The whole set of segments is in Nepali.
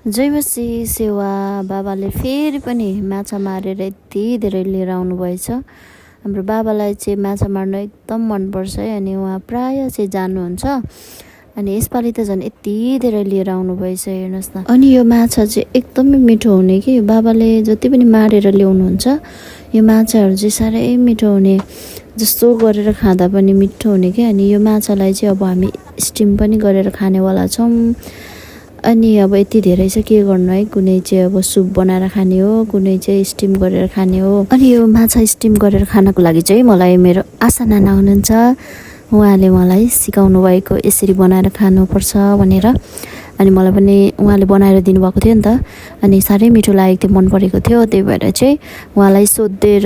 जयमसी सेवा बाबाले फेरि पनि माछा मारेर यति धेरै लिएर आउनुभएछ। हाम्रो बाबालाई चाहिँ माछा मार्न एकदम मनपर्छ है, अनि उहाँ प्रायः चाहिँ जानुहुन्छ। अनि यसपालि त झन् यति धेरै लिएर आउनुभएछ, हेर्नुहोस् न। अनि यो माछा चाहिँ एकदमै मिठो हुने कि बाबाले जति पनि मारेर ल्याउनुहुन्छ यो माछाहरू चाहिँ साह्रै मिठो हुने, जस्तो गरेर खाँदा पनि मिठो हुने कि। अनि यो माछालाई चाहिँ अब हामी स्टिम पनि गरेर खानेवाला छौँ। अनि अब यति धेरै चाहिँ के गर्नु है, कुनै चाहिँ अब सुप बनाएर खाने हो, कुनै चाहिँ स्टिम गरेर खाने हो। अनि यो माछा स्टिम गरेर खानको लागि चाहिँ मलाई मेरो आशा नाना हुनुहुन्छ, उहाँले मलाई सिकाउनु भएको यसरी बनाएर खानुपर्छ भनेर। अनि मलाई पनि उहाँले बनाएर दिनुभएको थियो नि त, अनि साह्रै मिठो लागेको थियो, मन परेको थियो। त्यही भएर चाहिँ उहाँलाई सोधेर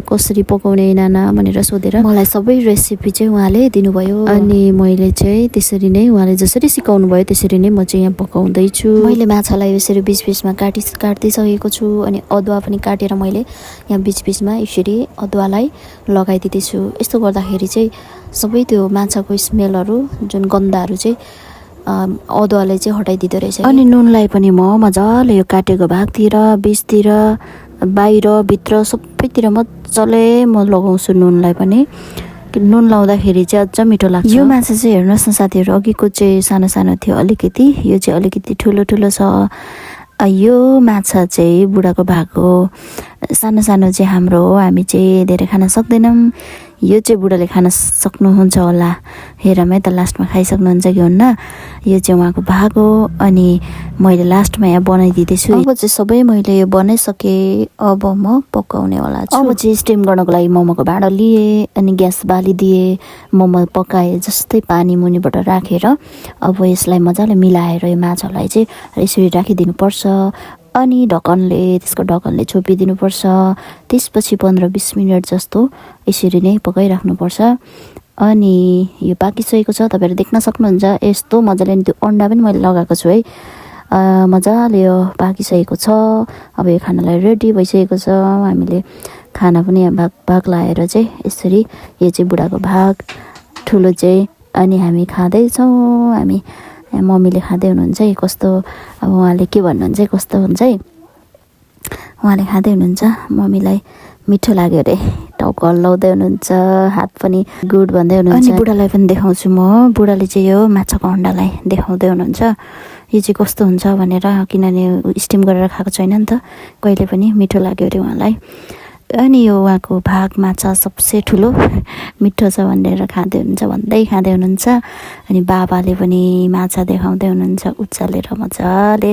कसरी पकाउने नाना भनेर सोधेर मलाई सबै रेसिपी चाहिँ उहाँले दिनुभयो। अनि मैले चाहिँ त्यसरी नै उहाँले जसरी सिकाउनु भयो त्यसरी नै म चाहिँ यहाँ पकाउँदैछु। मैले माछालाई यसरी बिच बिचमा काटिसकेको छु। अनि अदुवा पनि काटेर मैले यहाँ बिच बिचमा यसरी अदुवालाई लगाइदिँदैछु। यस्तो गर्दाखेरि चाहिँ सबै त्यो माछाको स्मेलहरू जुन गन्धहरू चाहिँ अदुवाले चाहिँ हटाइदिँदो रहेछ। अनि नुनलाई पनि म मजाले यो काटेको भागतिर, बिचतिर, बाहिर भित्र सबैतिर मजाले म लगाउँछु नुनलाई पनि। नुन लाउँदाखेरि चाहिँ अझ मिठो लाग्छ। यो माछा चाहिँ हेर्नुहोस् न साथीहरू, अघिको चाहिँ सानो सानो थियो अलिकति, यो चाहिँ अलिकति ठुलो ठुलो छ। यो माछा चाहिँ बुढाको भाग हो। सानो सानो चाहिँ हाम्रो हो, हामी चाहिँ धेरै खान सक्दैनौँ। यो चाहिँ बुढाले खान सक्नुहुन्छ होला, हेरौँ है त लास्टमा खाइसक्नुहुन्छ कि हुन्न। यो चाहिँ उहाँको भाग हो। अनि मैले लास्टमा यहाँ बनाइदिँदैछु। अब चाहिँ सबै मैले यो बनाइसकेँ, अब म पकाउनेवाला छु। अब चाहिँ स्टिम गर्नको लागि मोमोको भाँडा लिएँ, अनि ग्यास बालिदिएँ, मोमो पकाएँ जस्तै पानी मुनिबाट राखेर। अब यसलाई मजाले मिलाएर यो माछालाई चाहिँ यसरी राखिदिनुपर्छ। अनि त्यसको ढक्कनले छोपिदिनुपर्छ। त्यसपछि 15-20 मिनट जस्तो यसरी नै पकाइराख्नुपर्छ। अनि यो पाकिसकेको छ, तपाईँहरू देख्न सक्नुहुन्छ। यस्तो मजाले त्यो अन्डा पनि मैले लगाएको छु है, मजाले यो पाकिसकेको छ। अब यो खानालाई रेडी भइसकेको छ। हामीले खाना पनि यहाँ भाग लाएर चाहिँ यसरी, यो चाहिँ बुढाको भाग ठुलो चाहिँ। अनि हामी खाँदैछौँ, हामी मम्मीले खाँदै हुनुहुन्छ है। कस्तो अब उहाँले के भन्नुहुन्छ है, कस्तो हुन्छ है, उहाँले खाँदै हुनुहुन्छ। मम्मीलाई मिठो लाग्यो अरे, टाउको हल्लाउँदै हुनुहुन्छ, हात पनि गुड भन्दै हुनुहुन्छ। अनि बुढालाई पनि देखाउँछु म। बुढाले चाहिँ यो माछाको अन्डालाई देखाउँदै हुनुहुन्छ, यो चाहिँ कस्तो हुन्छ भनेर, किनभने स्टिम गरेर खाएको छैन नि त कहिले पनि। मिठो लाग्यो अरे उहाँलाई। अनि यो उहाँको भाग माछा सबसे ठुलो मिठो छ भनेर भन्दै खाँदै हुनुहुन्छ। अनि बाबाले पनि माछा देखाउँदै हुनुहुन्छ उचालेर मजाले।